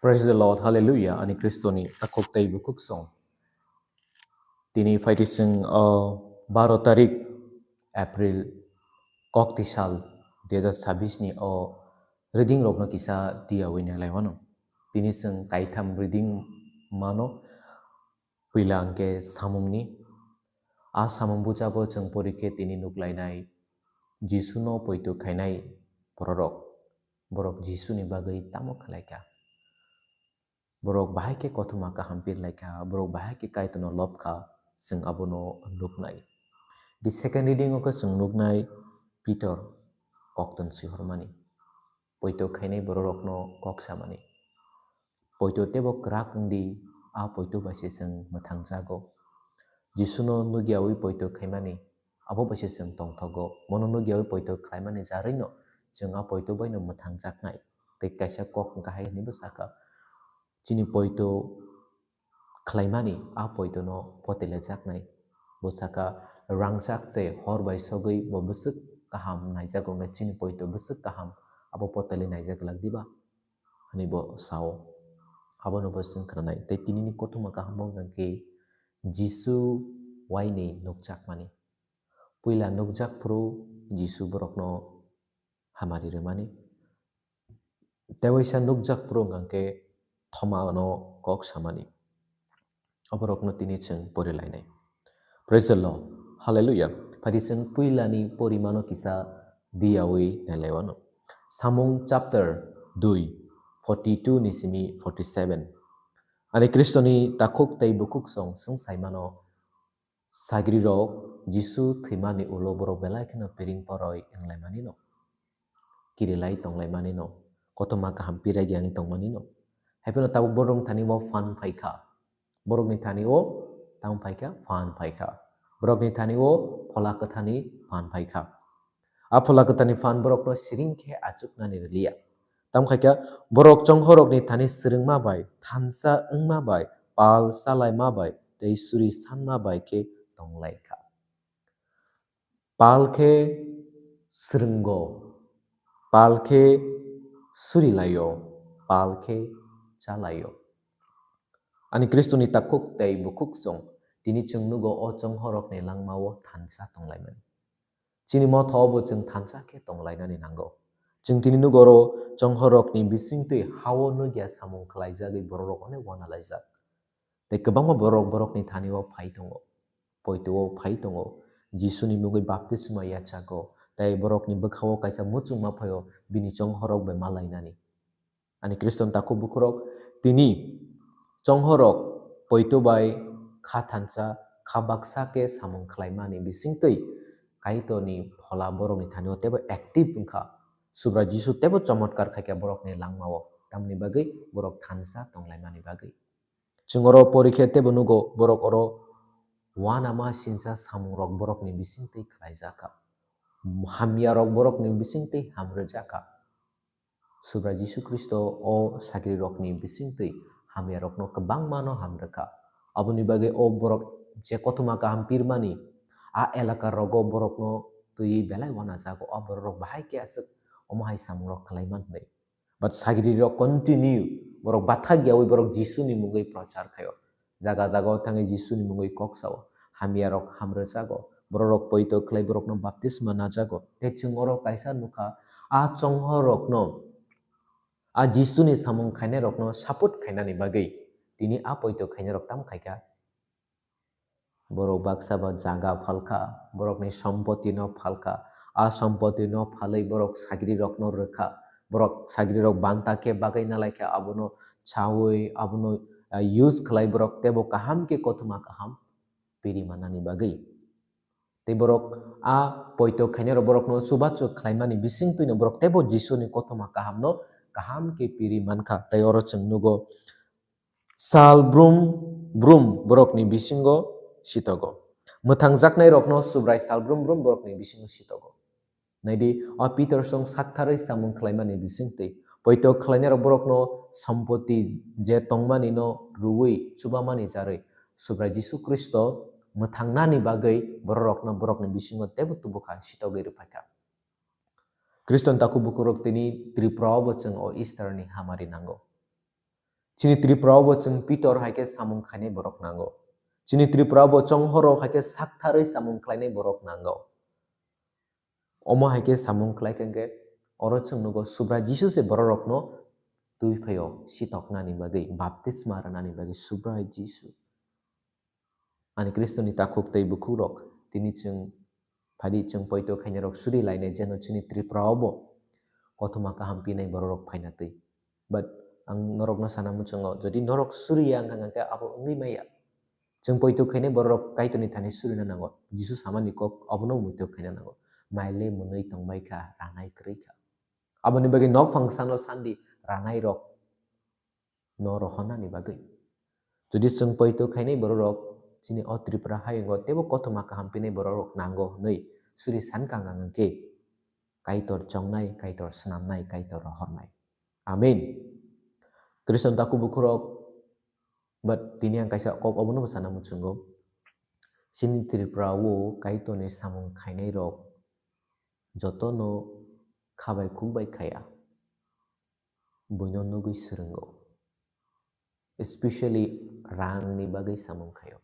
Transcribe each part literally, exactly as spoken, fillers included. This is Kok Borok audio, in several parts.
Praise the Lord, Hallelujah, ani Kristoni takhuk tei bukhuk song. Tini phaidi chwng o baro tarik April kokti sal dui hazar chabbish ni o reading rokno kisa diyawi nai lai mano. Tini chwng kaitham reading mano. Puila hwnkhe samungni. A samung buchabo chwng porikhe tini nuklainai Jisuno poito khainai bororok. Borok Jisuni bagwi tamo khlaikha? Borok bahai khe kothoma kaham pirlaikha, borok bahai khe Kaitorno lobkha, chwng abono nuknai. The second reading o khe chwng nuknai Peter kokton sihormani. Poito khainai bororokno kok samani. Poito tebo kwrak wngdi, a poito bai se chwng mwthangjago. Jisuno nukyawi poito khaimani, abo bai se chwng tongthogo. Bono nukyawi poito khlaimani jarwino chwng a poito baino mwthangjaknai. Tei kaisa kok hwnkha hai hwnwi bo sakha, chini poito khlaimani a poitono potelejaknai. Bo sakha, rangchak se hor bai sogwi bo bwswk kaham naijago wngkha, chini poito bwswk kaham abo potele naijak glak diba? Hwnwi bo sao. Abono bo chwng khwnanai. Tei tinini kothoma kaham bo wngkha khe Jisu waini nukjakmani. Puila nukjak phuru Jisu borokno hamari rwmani. Tewaisa nukjak phuru wngkha khe Thomano kok samani. Oborokno tini chwng porilainai. Praise the Lord. Hallelujah. Phadi chwng puilani porimano kisa diyawi nailaiwano. Samung chapter dui, forty two ni simi forty seven. Ani Kristoni takhuk tei bukhuk song chwng saimano, sagrirok Jisu thwimani ulo borok belai kheno piring poroi wnglaimani no, kirilai tonglaimani no, kothoma kaham piragi wngwi tongmani no. Haiphano tabuk borokni thani o phan phaikha. Borokni thani o tamo phaikha, phan phaikha. Borokni thani o Phola Kwthani phan phaikha. A Phola Kwthani phan borokno siring khe achuknani rwliya. Tamo khaikha, borok chonghorokni thani swrwngma bai, thansa wngma bai, pal chalaima bai tei suri sanma bai khe tonglaikha. Pal khe swrwngo, pal khe surilaio, pal khe chalaio. Ani Kristoni takhuk tei bukhuk song, tini chwng nugo o chonghorokni langmao thansa tonglaimani. Chini motha obo chwng thansa khe tonglainani nango. Chwng tini nugo oro chonghorokni bisingtwi hao nugya samung khlaijagwi bororok onek wanalaijak. Tei kwbangma borok borokni thani o phai tongo, poito o phai tongo, Jisuni mungwi baptisma yachago, tei borokni bwkhao kaisa muchungma phaio bini chonghorok bai malainani. Ani Khristan takhuk bukhurok, tini chonghorok poito bai kha thansa, kha baksa khe samung khlaimani bisingtwi Kaitorni Phola borokni thani o teibo active wngkha. Subrai Jisu teibo chomotkar khaikha borokni langmao, tamni bagwi borok thansa tonglaimani bagwi. Chwng oro porikhe teibo nugo, borok oro uanama sinsa samungrok borokni bisingtwi khlaijakha. Hamyarok borokni bisingtwi hamrwjakha. Subrai Jisu Khristo o sagrirokni bisingtwi hamyarokno kwbangmano hamrwkha. Aboni bagwi o borok je kothoma kaham pirmani, a elaka rogo borokno twiwi belai uanajago, a borok bahai khe aswk omo hai samungrok khlaiman hwnwi. But sagrirok continue, borok bathak yaui borok Jisuni mungwi prochar khaio. Jaga jaga o thangwi Jisuni mungwi kok sao, hamyarok hamrwjago, bororok poito khlai borokno baptisma najago. Tei chwng oro kaisa nukha, a chonghorrokno, a Jisuni samung khainairokno support khainani bagwi tini a poito khainairok tamo khaikha? Borok baksa ba jaga phalkha, borokni sompotino phalkha, a sompotino phalwi borok sagrirokno rwkha, borok sagrirok banta khe bagwi nalaikha, abono chaui, abono, ah, use khlai borok teibo kaham khe kothoma kaham piri manani bagwi. Tei borok a poito khainairok borokno chubachu khlaimani bisingtwino borok teibo Jisuni kothoma kahamno kaham khe piri mankha. Tei oro chwng nugo, sal brum brum borokni bisingo sitogo. Mwthangjaknairokno Subrai sal brum brum borokni bisingo sitogo. Naidi, o Peter song saktharwi samung khlaimani bisingtwi, poito khlainairok borokno sompoti je tongmanino rwui chubamani jarwi, Subrai Jisu Khristo mwthangnani bagwi bororokno borokni bisingo teibo tubukha, sitogwi rwphaikha. Khristan takhuk bukhurok, tini Tripura o bo chwng o Easter ni hamari nango. Chini Tripura o bo chwng Pitor hai khe samung khainai borok nango. Chini Tripura o bo chonghorrok hai khe saktharwi samung khlainai borok nango. Omo hai khe samung khlai khe, hwnkhe oro chwng nugo Subrai Jisu se bororokno twi phaio sitoknani bagwi, baptisma rwnani bagwi Subrai Jisu. Ani Khristoni takhuk tei bukhukrok, tini chwng phadi chwng poito khainai rok suri lainai, jeno chini Tripura o bo kothoma kaham pinai bororok phaina twi. But ang norokno sana muchungo, jodi norok suriya wngkha, wngkha khe abo wngwi maya. Chwng poito khainai bororok Kaitorni thani surina nango. Jisu samani kok abono muitok khaina nango. Maile mwnwi tongbai kha, ranai kwrwi kha. Aboni bagwi nokphang sano sandi ranai rok no rohornani bagwi. Jodi chwng poito khainai bororok chini o Tripura hayungo teibo kothoma kaham pinai bororok nango hwnwi suri sankha wngkha khe Kaitor chongnai, Kaitor swnamnai, Kaitor rohornai. Amen. Khristan takhuk bukhukrok, but tini ang kaisa kok obono bwsana muchungo. Chini Tripura o Kaitorni samung khainai rok jotono khabai khukbai khaya. Buino nugwi swrwngo. Especially rangni bagwi samung khaio.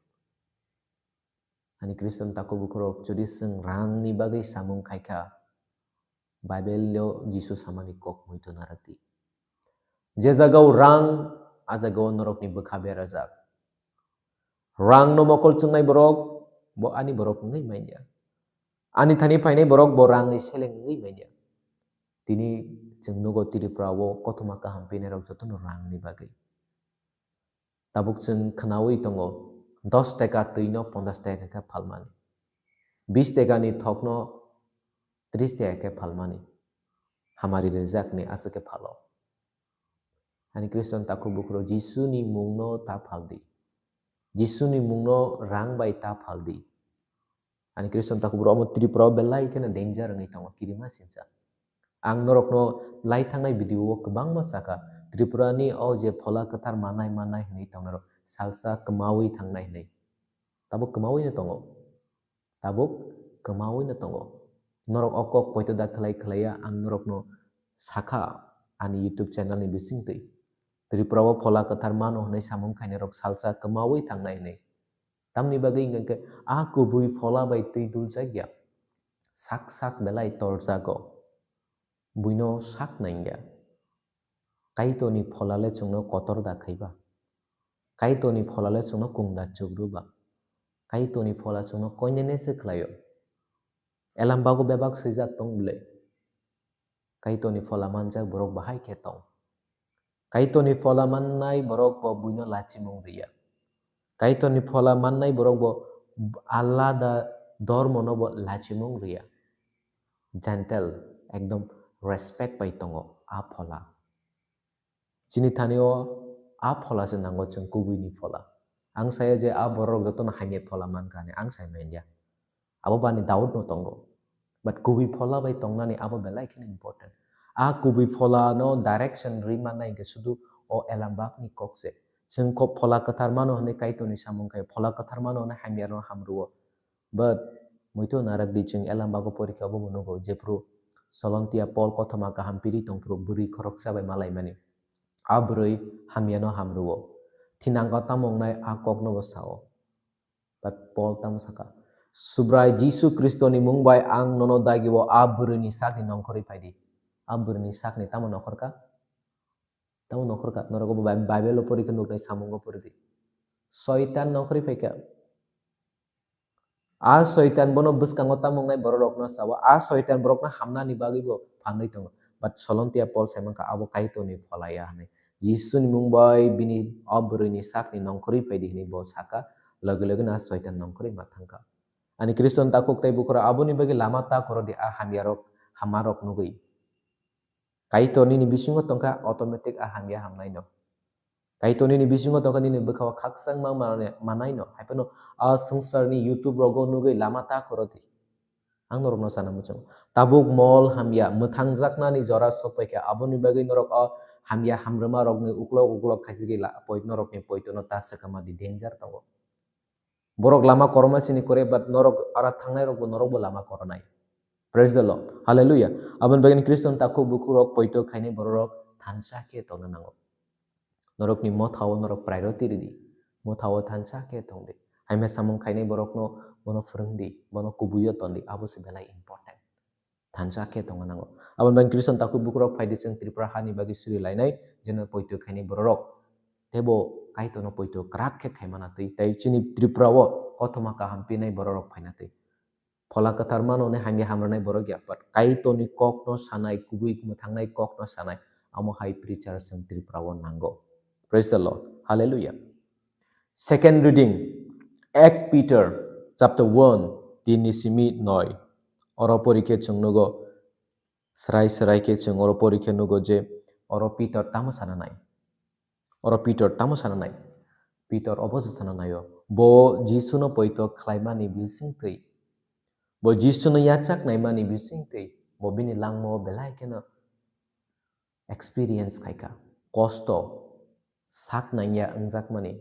Ani Khristan takhuk bukhukrok, jodi chwng rangni bagwi samung khaikha, Bible-o Jisu samani kok muitu narwkdi. Je jagao rang, a jagao norokni bwkha berajak. Rangno mokol chwngnai borok, bo ani borok wngwi manya. Ani thani phainai borok, bo rangni seleng wngwi manya. Tini chwng nugo Tripura o kothoma kaham pinairok jotono rangni bagwi. Tabuk chwng khnaui tongo, dos taka twino ponchash taka khe phalmani, bis taka ni thokno tris taka khe phalmani, hamari rijak ni aswk khe phalo. Ani Khristan takhuk bukhukrok, Jisu ni mungno ta phaldi, Jisu ni mungno rang bai ta phaldi. Ani Khristan takhuk bro, omo Tripura o belai kheno danger wngwi tongo, kirima sinsa. Ang norokno lai thangnai video o kwbangma sakha, Tripura ni o je phola kwthar manai manai hwnwi tongnai rok salsa kwmaui thangnai hwnwi. Tabuk kwmaui no tongo. Tabuk kwmaui no tongo. Norok o kok poito da khlai khlaiya ang norokno sakha ani YouTube channel ni bisingtwi. Tripura o phola kwthar mano hwnwi samung khainai rok salsa kwmaui thangnai hwnwi. Tamni bagwi hwnkha khe a kubui phola bai twi duljak ya. Sak sak belai torjago. Buino sak nangya. Kaitorni phola le chwngno kotor da khaiba. Kaitorni phola le chwngno kung da chukruba. Kaitorni phola chwngno koinene se khlaio. Elam bago bebak swijak tong bwle. Kaitorni phola manjak borok bahai khe tong. Kaitorni phola mannai borok bo buino lachimung riya. Kaitorni phola mannai borok bo alada dormono bo lachimung riya. Gentle, ekdom respect bai tongo a phola. Chini thani o a phola se nango chwng kubuini phola. Ang saya je a borok jotono hamya phola mankha hinwi ang sai manya. Abo bani doubt no tongo. But kubui phola bai tongnani abo belai kheno important. A kubui phola no direction ri mannai hwnkhe sudu o elam bakni kok se. Chwng kok phola kwthar mano hwnwi Kaitorni samung khai, phola kwthar mano hwnwi hamya no hamrwo. But muitu narak di chwng elam bago porikha obo bo nugo, jephru Solontia Paul kothoma kaham piri tongphru bwrwi khoroksa bai malaimani. A bwrwi hamya no hamrwo. Thinango tamo wngnai a kok no bo sao. But Paul tamo saka, Subrai Jisu Khristo ni mung bai ang nono dagi o a bwrwi ni sak ni nongkhorwi phai di. A bwrwi ni sak ni tamo nongkhor kha? Tamo nongkhor kha? Norok bo Bi-, Bible o pori khe nuknai, samungo pori di. Soitan nongkhorwi phai kha. A Soitan bono bwskango tamo wngnai borok rok no sao. A Soitan borok no hamna ni bagwi bo phanwi tongo. But Solontia Paul sai mankha abo Kaitor ni phola ya hinwi. Jisu ni mung bai bini o bwrwi ni sak ni nongkhorwi phai di hinwi bo saka, loge loge no a Soitan nongkhorwi ma thang kha. Ani Khristan takhuk tei bukhuk rok, aboni bagwi lama ta koro di a hamya rok, hama rok nugwi. Kaitor nini bisingo tongkha, automatic a hamya hamnai no. Kaitor nini bisingo tongkha, nini bwkhao khakchangma manai, manai no. Hai phano a swngcharni YouTube rogo nugwi lama ta koro di. Ang norokno sana muchungo. Tabuk mol hamya, mwthangjaknani jora sokpai kha. Aboni bagwi norok o hamya hamrwma rokni uklok uklok khaisigi la-, poit-, norokni poitono ta swkama di, danger tongo. Borok lama korma sini kore, but norok ara thangnai rokbo norokbo lama koronai. Praise the Lord. Hallelujah. Aboni bagwi Khristan takhuk bukhuk rok poito khainai borok rok thansa khe tongna nango. Norokni mothao norok priority ridi. Mothao thansa khe tongdi. Haima samung khainai borokno bono phwrwngdi, bono kubuio tondi, abo se belai important. Thansa khe tongna nango. Aboni bagwi Khristan takhuk bukurok phaidi chwng Tripura hani bagwi suri lainai, jeno poito khainai bororok. Teibo Kaitorno poito kwrak khe khaimana twi, tei chini Tripura o kothoma kaham pinai bororok phaina twi. Phola kwthar mano hwnwi hamya hamrwnai borok ya, but Kaitorni kokno sanai, kubui mwthangnai kokno sanai, amo hai preacher chwng Tripura o nango. Praise the Lord. Hallelujah. Second reading, Ek Peter chapter one, tin ni simi noi. Oro porikhe chwng nugo, srai srai khe chwng oro porikhe nugo je oro Peter tamo sana nai. Oro Peter tamo sana nai. Peter obo se sana naio. Bo Jisuno poito khlaimani bising twi. Bo Jisuno yachak naimani bising twi. Bo bini langmao belai kheno experience khaikha. Kosto, sak nangya wngjakmani,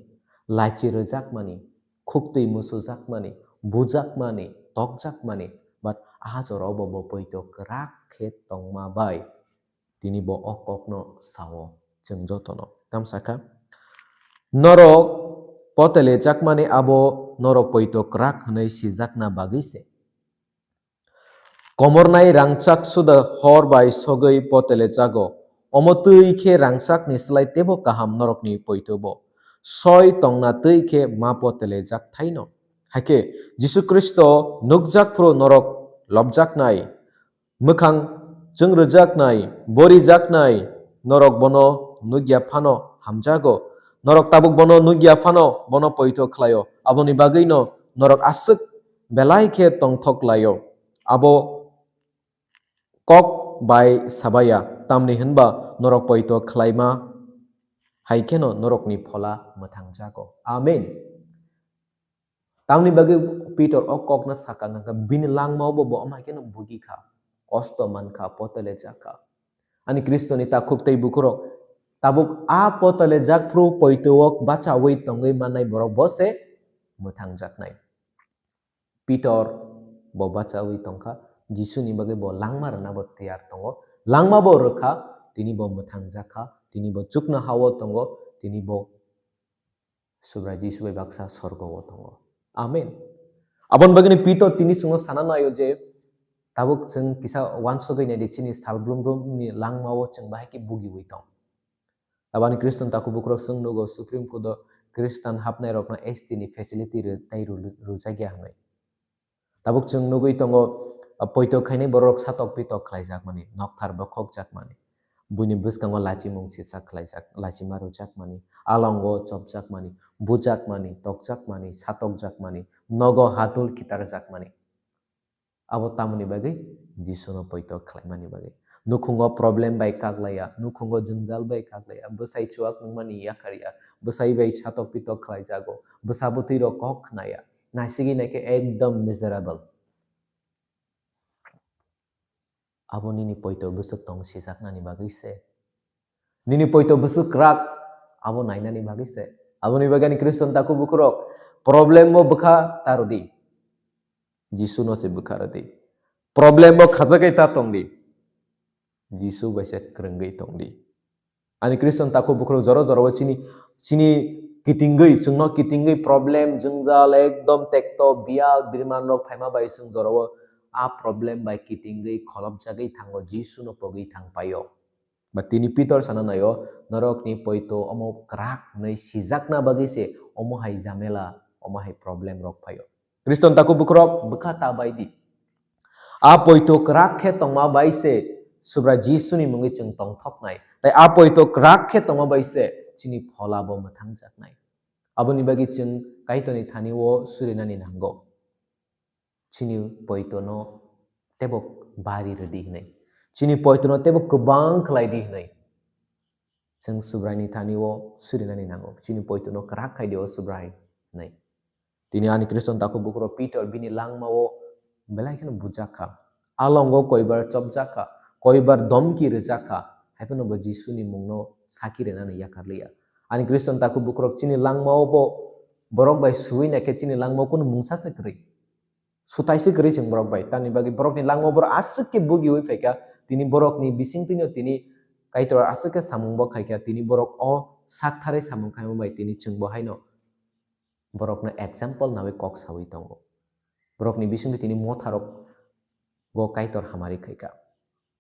lachi rwjakmani, khuktwi musujakmani, bujakmani, tokjakmani, but aha jorao bo, bo poito kwrak khe tongma bai tini bo o kokno sao chwng jotono. Tamo sakha, norok potelejakmani abo norok poito kwrak hwnwi sijakna bagwi se. Komornai rangchak suda hor bai sogwi potelejago. Omo twi khe rangchakni slai teibo kaham norokni poitobo. Soi tongna twi khe ma potelejak thaino. Hakhe Jisu Khristo nukjak phuru norok lobjaknai, mwkhang chwng rwjaknai, borijaknai, norok bono nukya phano hamjago. Norok tabuk bono nukya phano bono poito khlaio. Aboni bagwino norok aswk belai khe tongthok laio. Abo kok bai sabaya, tamni hwnba norok poito khlaima hai kheno norokni phola mwthangjago. Amen. Tamni bagwi Pitor o kokno sakha, hwnkha bini langmao bo, bo amai kheno bugi kha, kosto man kha, potole jak kha. Ani Khristoni takhuk tei bukhurok, tabuk a potole jak phru poito o bachaui tongwi mannai borok bo se mwthangjaknai. Pitor bo bachaui tongkha, Jisuni bagwi bo langma rwna bo tiyar tongo. Langma bo rwkha, tini bo mwthangjak kha, tini bo chuknoha-o tongo, tini bo Subrai Jisu bai baksa sorgo-o tongo. Amen. Aboni bagwino Pitor tini chwngno sana naio je, tabuk chwng kisa uansugwi naidi, chini salbrum brumni langma-o chwng bahai khe bugiui tong. Aboni Khristan takhuk bukhurok chwng nugo, Supreme Court o Khristan hapnairokno S T ni facility rw-, tei rw-, rwjakya hwnwi. Tabuk chwng nugwi tongo, a, poito khainai borok satok pitok khlaijakmani, nokthar bokhokjakmani, buini bwskango lachimung sijak khlaijak, lachima rwjakmani, alongo chopjakmani, bujakmani, tokjakmani, satokjakmani, nogo hatul khitarjakmani. Abo tamoni bagwi? Jisuno poito khlaimani bagwi. Nukhungo problem bai kaklaiya, nukhungo jwngjal bai kaklaiya, bwsai chuak wngmani yakarya, bwsai bai satok pitok khlaijago, bwsa bwtwi rok kok khnaya, naisigwi naikhe ekdom miserable. Abo nini poito bwswk tong sijaknani bagwi se. Nini poito bwswk kwrak, abo nainani bagwi se. Aboni bagwi ani Khristan takhuk bukhurok, problem o bwkha ta rwdi. Jisuno se bwkha rwdi. Problem o khajagwi ta tongdi. Jisu bai se kwrwngwi tongdi. Ani Khristan takhuk bukhurok jora jora o chini, chini kitingwi, chwngno kitingwi problem, jwngjal, ekdom tekto, biyal, birman rok phaima bai chwng jora o a problem bai kitingwi kholopjagwi thango, Jisuno pogwi thang paio. Ba tini Pitor sana naio, norokni poito omo kwrak hwnwi sijakna bagwi se omo hai jamela, omo hai problem rok phaio. Khristan takhuk bukhurok bwkha ta bai di. A poito kwrak khe tongma bai se Subrai Jisuni mungwi chwng tongthoknai. Tai a poito kwrak khe tongma bai se chini phola bo mwthangjaknai. Aboni bagwi chwng Kaitorni thani o surinani nango. Chini poitono teibo bari rwdi hwnwi. Chini poitono teibo kwbang khlai di hwnwi. Chwng Subraini thani o surinani nango. Chini poitono kwrak khai di o Subrai hwnwi. Tini ani Khristan takhuk bukhurok Pitor bini langma o belai kheno bujak kha. Alongo koibar chopjak kha, koibar domki rwjak kha. Haiphano bo Jisuni mungno saki rwnani yakar liya. Ani Khristan takhuk bukhurok chini langma o bo borok bai suwi naikhe chini langma o kunu mungsa se kwrwi. Sutai se kwrwi chwng borok bai. Tamni bagwi borokni langma o borok aswk khe bugiui phaikha. Tini borokni bisingtwino tini Kaitor aswk khe samung bo khaikha. Tini borok o saktharwi samung khaima bai tini chwngbo haino borokno example nawi kok sawi tongo. Borokni bisingtwi tini motharok go Kaitor hamari khaikha.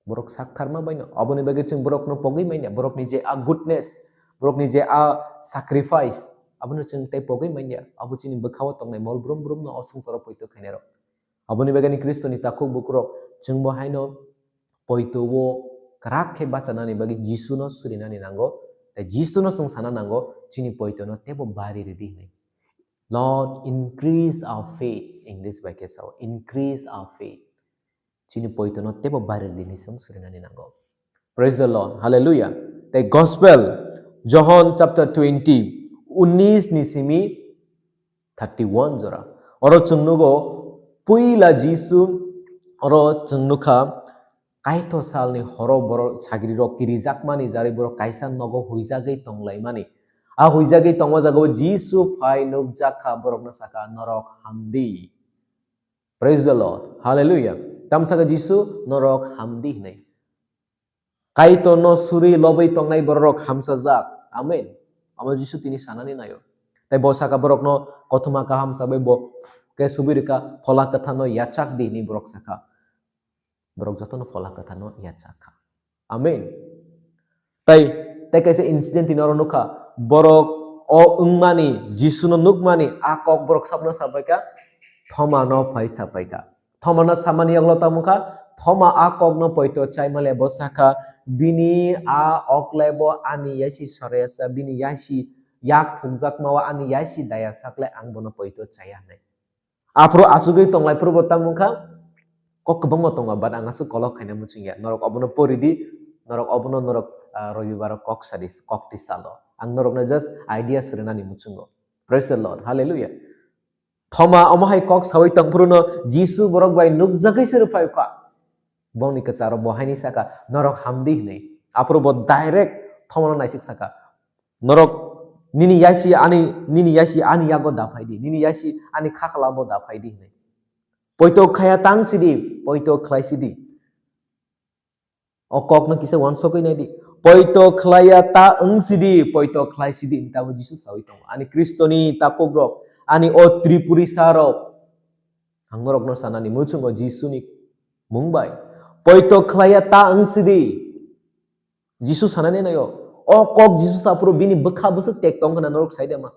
Borok saktharma baino. Aboni bagwi chwng borokno pogwi manya. Borokni je a goodness, borokni je a sacrifice, abono chwng tei pogwi manya. Abo chini bwkhao tongnai mol brum brumno o swngcharo poito khainairok. Aboni bagwi ni Khristoni takhuk bukurok chwngbo haino poito o kwrak khe bachanani bagwi Jisuno surinani nango. Tei Jisuno chwng sana nango, chini poitono teibo bari ridi hinwi. Lord, increase our faith. English bai khe sao, increase our faith. Chini poitono teibo bari ridi hinwi chwng surinani nango. Praise the Lord. Hallelujah. Tei Gospel, John chapter twenty, unis ni simi thirty-one jora. Oro chwng nugo, puila Jisu, oro chwng nukha, Kaitor salni horo borok sagrirok kirijakmani jarwi borok kaisa nogo huijagwi tonglaimani. A huijagwi tongma jagao Jisu phai nukjakha, borokno sakha, "Norok hamdi." Praise the Lord. Hallelujah. Tamo sakha Jisu, "Norok hamdi," hinwi. Kaitorno suri lobwi tongnai bororok hamsajak. Amen. Amo Jisu tini sanani naio. Tei bo saka borokno kothoma kaham sabai bo khe subi rwkha, phola kwthano yachak di hinwi borok sakha. Borok jotono phola kwthano yachak kha. Amen. Tei, tei kaisa incident tini oro nukha. Borok o wngmani, Jisuno nukmani, a kok borok sabno sabaikha, Thomano phai sabaikha. Thomano samani yoklo tamo kha, Thoma a kokno poito chaima le bo sakha, "Bini a ok le bo ani yaisi sorayasa, bini yaisi yak phukjakma o ani yaisi daya sak le ang bono poito chaya," hinwi. Aphuru achugwi tonglai phuru bo tamo kha, kok kwbangma tongo, but ang aswk kolok khaina muchung ya. Norok obono pori di, norok obono norok, ah, Robibar o kok sadi, kok tisalo. Ang norokno just idea srwnani muchungo. Praise the Lord. Hallelujah. Thoma omo hai kok sawi tong phuru no Jisu borok bai nukjagwi se rwphai kha. Bongni kwcharo bo haini saka, "Norok hamdi," hinwi. Aphuru bo direct Thomano naisik saka, "Norok nini yaisi ani, nini yaisi ani yago da phai di, nini yaisi ani khakla bo da phai di," hinwi. "Poito khaya tang sidi, poito khlai sidi." O kokno kisa wansokwi nai di. "Poito khlaiya ta wng sidi, poito khlai sidi," hinwi tamo Jisu sawi tongo. Ani Khristoni takukrok, ani o Tripurisa rok, ang norokno sanani muchungo Jisuni mung bai. "Poito khlaiya ta wng sidi." Jisu sanani naio. O kok Jisu saphuru bini bwkha bwswk tek tong khna norok sai de ma.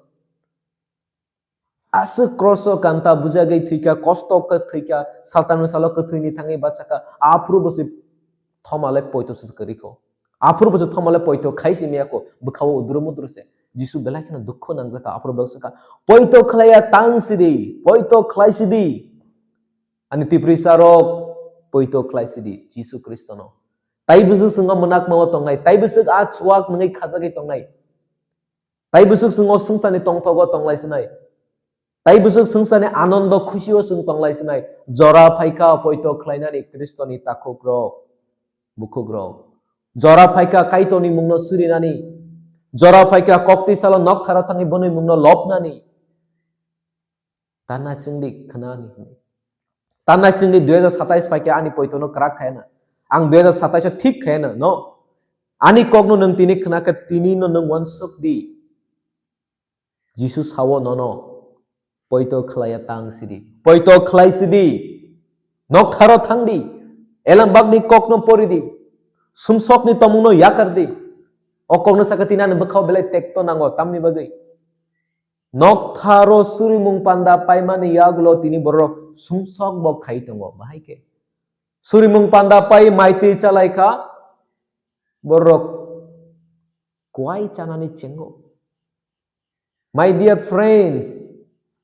Aswk kroso kanta bujagwi thwikha, kosto khe thwikha, saltang salo kwthwini thangwi bachakha, aphuru bo se Thoma le poito se kwrwikho. Aphuru bo se Thoma le poito khai simi yakho, bwkhao udro mudro se. Jisu belai kheno dukho nangjakha, aphuru bo sakha, "Poito khlaiya tang sidi, poito khlai sidi." Ani Tiprisa rok poito khlai sidi, Jisu Khristono. Tai bwswk swngo mwnakmao tongnai, tai bwswk a chuak nungwi khajagwi tongnai. Tai bwswk swngo swngcharni tongthogo tonglai sinai. Tai bwswk swngcharni anondo khusio chwng tonglai sinai. Jora phaikha poito khlainani Khristoni takhuk rok, bukhuk rok. Jora phaikha Kaitorni mungno surinani. Jora phaikha kokti salo noktharo thangwi boni mungno lobnani. Ta naisingdi khnani hinwi. Ta naisingdi dui hajar satais phaikhe ani poitono kwrak khayana. Ang dui hajar satais o thik khayana, no? Ani kokno nwng tini khnakhe tinino nwng wansuk di. Jisu sao nono, "Poito khlaiya tang sidi. Poito khlai sidi. Noktharo thangdi. Elambakni kokno poridi. Sumsokni tomungno yakardi." O kokno sakha tini ani bwkhao belai tekto nango, tamni bagwi. Noktharo surimung panda paimani yagulo tini borok sumsok bo khai tongo. Bahai khe surimung panda pai maitwi chalai kha borok kuai chanani chengo. My dear friends,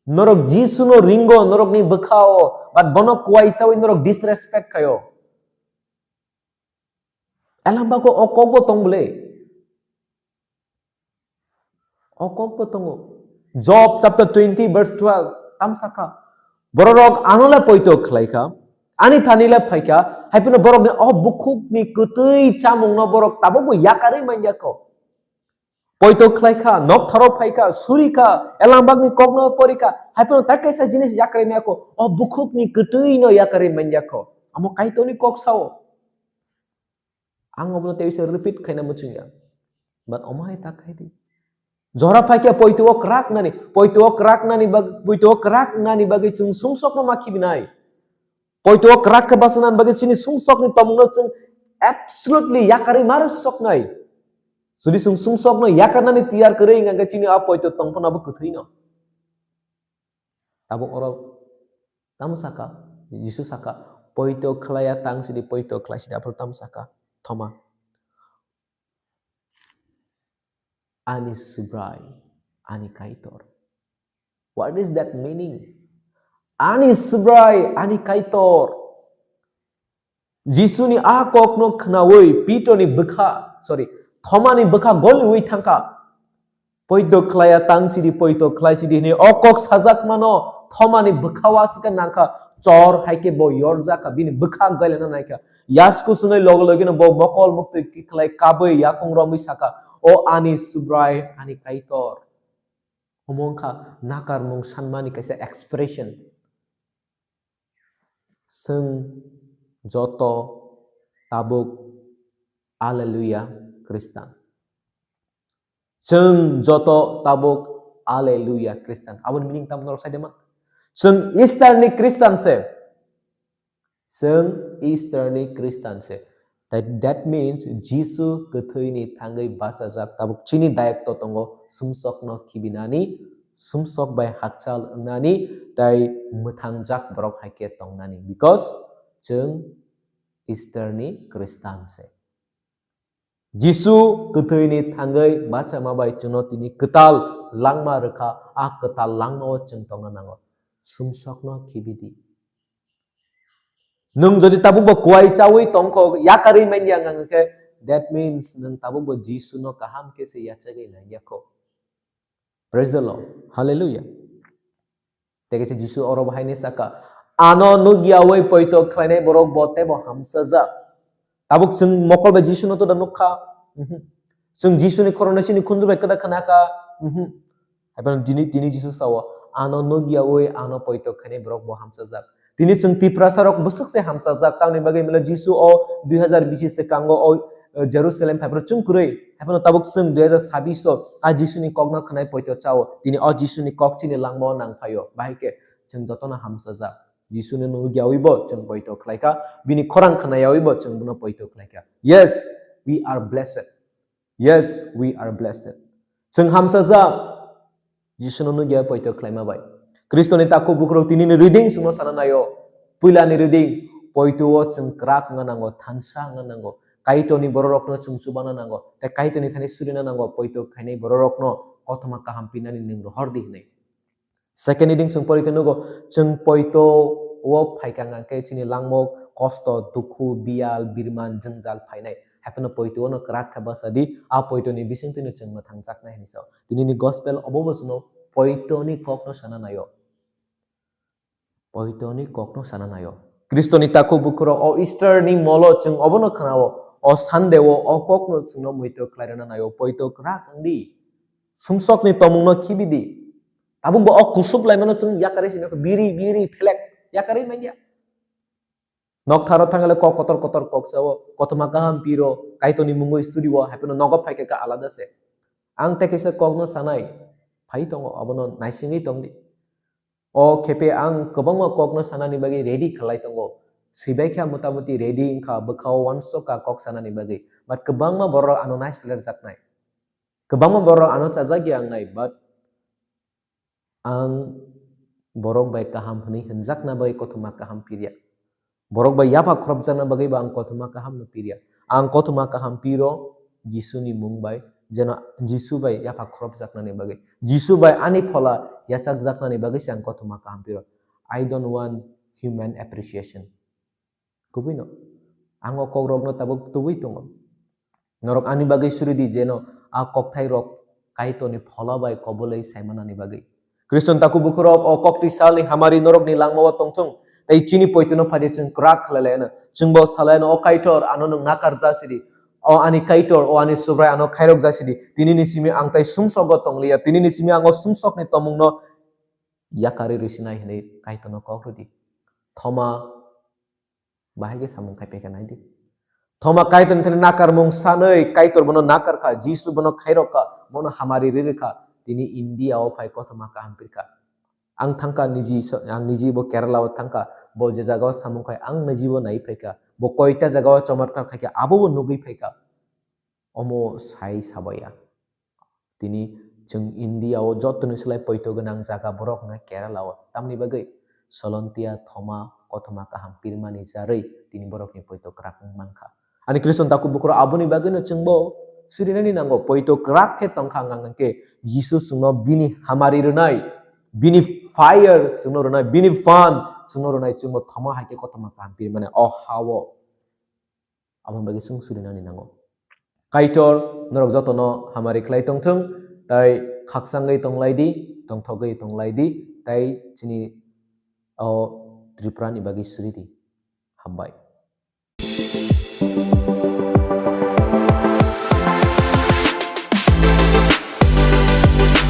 norok Jisuno ringo norokni bwkhao, but bono kuai chawi norok disrespect khaio. Elambako o kokbo tong bwle. O kokbo tongo. Job chapter twenty verse twelve tam sakha, "Bororok ano le poito khlai kha, ani thani le phai kha, hai phano borokni o bukhukni kwtwi chamungno borok tabukbo yakarwi man ya kho." Poito khlai kha, noktharo phai kha, suri kha, elambakni kokno pori kha, hai phano tai kaisa jinis yakarwi man ya kho, o bukhukni kwtwino yakarwi man ya kho. Amo Kaitorni kok sao. Ang obono tei bisa repeat khaina muchung ya. But omo hai ta khai di. Jora phaikhe poito o kwrak nani, poito o kwrak nani bag-, poito o kwrak nani bagwi chwng sumsokno ma khibinai. Poito o kwrak khe bwswk nani bagwi chini sumsokni tongmungno chwng absolutely yakarwi ma rw soknai. Jodi chwng sumsokno yakarnani tiyar kwrwi wngkha khe chini a poito tongphano abo kwthwino. Tabuk oro tamo saka, Jisu saka, "Poito khlaiya tang sidi, poito khlai sidi," aphuru tamo saka, Thoma. Ani Subrai, ani Kaitor. What is that meaning? Ani Subrai, ani Kaitor. Jisuni a kokno khnaui Pitorni bwkha, sorry, Thomani bwkha goliui thangkha. "Poito khlaiya tang sidi, poito khlai sidi," hwnwi o kok sajakmano Thomani bwkha o aswk khe nangkha, chor hai khe bo yorjakha, bini bwkha gailana naikha. Yasku swnwi loge logeno bo mokol muktwi kikhlai kabui yakung romwi sakha, "O ani Subrai, ani Kaitor." Omo wngkha nakarmung sanmani kaisa expression. Chwng joto tabuk Alleluia Khristan. Chwng joto tabuk Alleluia Khristan. Aboni meaning tamo norok sai de ma? Chwng Easter ni Khristan se. Chwng Easter ni Khristan se. That, that means Jisu kwthwini thangwi bachajak, tabuk chini dayokto tongo sumsokno khibinani, sumsok bai hakchal wngnani, tei mwthangjak borok hai khe tongnani. Because chwng Easter ni Khristan se. Jisu kwthwini thangwi bachama bai chwngno tini kwtal langma rwkha, a kwtal langmao chwng tongna nango. Sumsokno khibidi. Nwng jodi tabukbo kuai chaui tongkho, yakarwi manya wngkha khe, that means nwng tabukbo Jisuno kaham khe se yachagwi naiya kho. Praise the Lord. Hallelujah. Tei kaisa Jisu oro bo haino saka, "Ano nukyaui poito khlainai borok bo teibo hamsajak." Tabuk chwng mokol bai Jisuno to da nukha? Mhm. Chwng Jisuni khoroknwi chini khunju bai kwda khna kha? Mhm. Haiphano dini, dini Jisu sao, "Ano nukyaui ano poito khainai borok bo hamsajak." Tini chwng Tiprasa rok bwswk se hamsajak, tamni bagwi mile Jisu o dui hazar bisi swkango o, eh, Jerusalem phaiphuru chwng kwrwi. Haiphano tabuk chwng dui hazar sabbish o a Jisuni kokno khnai poito chao. Tini o Jisuni kok chini langmao nangphaio. Bahai khe chwng jotono hamsajak. Jisuni nukyaui bo chwng poito khlaikha, bini khorang khnayaui bo chwng bono poito khlaikha. Yes, we are blessed. Yes, we are blessed. Chwng hamsajak, Jisuno nukya poito khlaima bai. Khristoni takhuk bukhurok tinini reading chwngno sana naio. Puilani reading, poito o chwng kwrak wngna nango, thansa wngna nango. Kaitorni bororokno chwng chubana nango. Tei Kaitorni thani surina nango, poito khainai bororokno kothoma kaham pinani nwng rohor di hwnwi. Second reading chwng porikha nugo, chwng poito o phaikha hwnkhe chini langmok kosto, dukhu, biyal, birman, jwngjal phainai. Haiphano poito ono kwrak khe bwsa di, a poito ni bisingtwi no chwng mwthangjaknai hinwi sao. Tini ni gospel obo bo chwngno poito ni kok no sana naio. Poito ni kok no sana naio. Khristo ni takhuk bukhurok o Easter ni molo chwng obo no khnao. O Sunday o o kok no chwngno muitok khlai rwna naio. Poito kwrak wng di. Sumsok ni tomung no khibi di. Tabuk bo o kusuk lai mano chwng yakarwi sini biri biri phelek yakarwi manya. Nok tharo thangale kok kotor kotor kok sao, kothoma kaham piro, Kaitorni mungwi surio, haiphano nogo phaikha khe alada se. Ang tei kaisa kokno sanai, phai tongo, abono naisingwi tongdi. O khepe ang kwbangma kokno sanani bagwi ready khlai tongo. Swibai kha motamoti ready wngkha bwkhao uansukha kok sanani bagwi. But kwbangma borok ano naisalerjaknai. Kwbangma borok ano chajak ya wngnai, but ang borok bai kaham hwnwi hwnjakna bagwi kothoma kaham pirya. Borok bai yapha khorokjakna bagwi bo ang kothoma kaham no pirya. Ang kothoma kaham piro Jisuni mung bai, jeno Jisu bai yapha khorokjaknani bagwi. Jisu bai ani phola yachakjaknani bagwi se ang kothoma kaham piro. I don't want human appreciation. Kubui no. Ang o kok rok no tabuk tubui tongo. Norok ani bagwi suri di, jeno a kokthai rok Kaitorni phola bai kobulwi saimanani bagwi. Khriston takhuk bukhurok, o koktwi salni hamari norokni langmao tongthung, tei chini poitono phaidi chwng kwrak khlai lai ano. Chwngbo salai ano, "O Kaitor, ano nwng nakar jasidi. O ani Kaitor, o ani Subrai, ano khairok jasidi. Tinini simi ang tai sumsogo tongliya. Tinini simi ang o sumsokni tomungno yakarwi rwsinai," hwnwi Kaitorno kok rwdi. Thoma bahai khe samung khai phaikha nai di. Thoma Kaitorni thani nakarmung sanwi Kaitor bono nakar kha, Jisu bono khairok kha, bono hamari riri kha. tini India o phai kothoma kaham pirkha. Ang thangkha niji so-, ang niji bo Kerala o thangkha, bo je jaga o samung khai ang niji bo nai phaikha, bo koita jaga o chomotkar khaikha abo bo nugwi phaikha. Omo sai sabaya. Tini chwng India o joto ni slai poito gwnang jaga borok wngkha Kerala o. Tamni bagwi Solontia thoma kothoma kaham pirmani jarwi tini borok ni poito kwrak wng mankha. Ani Khristo takhuk bukhuk rok aboni bagwi no chwng bo surinani nango. Poito kwrak khe tongkha wngkha hwnkhe Jisu chwngno bini hamari rwnai, bini fire chwngno rwnai, bini phan chwngno rwnai, chwng bo thoma hai khe kothoma kaham pirmani o ha o. Aboni bagwi chwng surinani nango. Kaitor norok jotono hamari khlai tongthwng, tai khakchangwi tonglai di, tongthogwi tonglai di, tai chini o Tripura ni bagwi suri di. Hambai.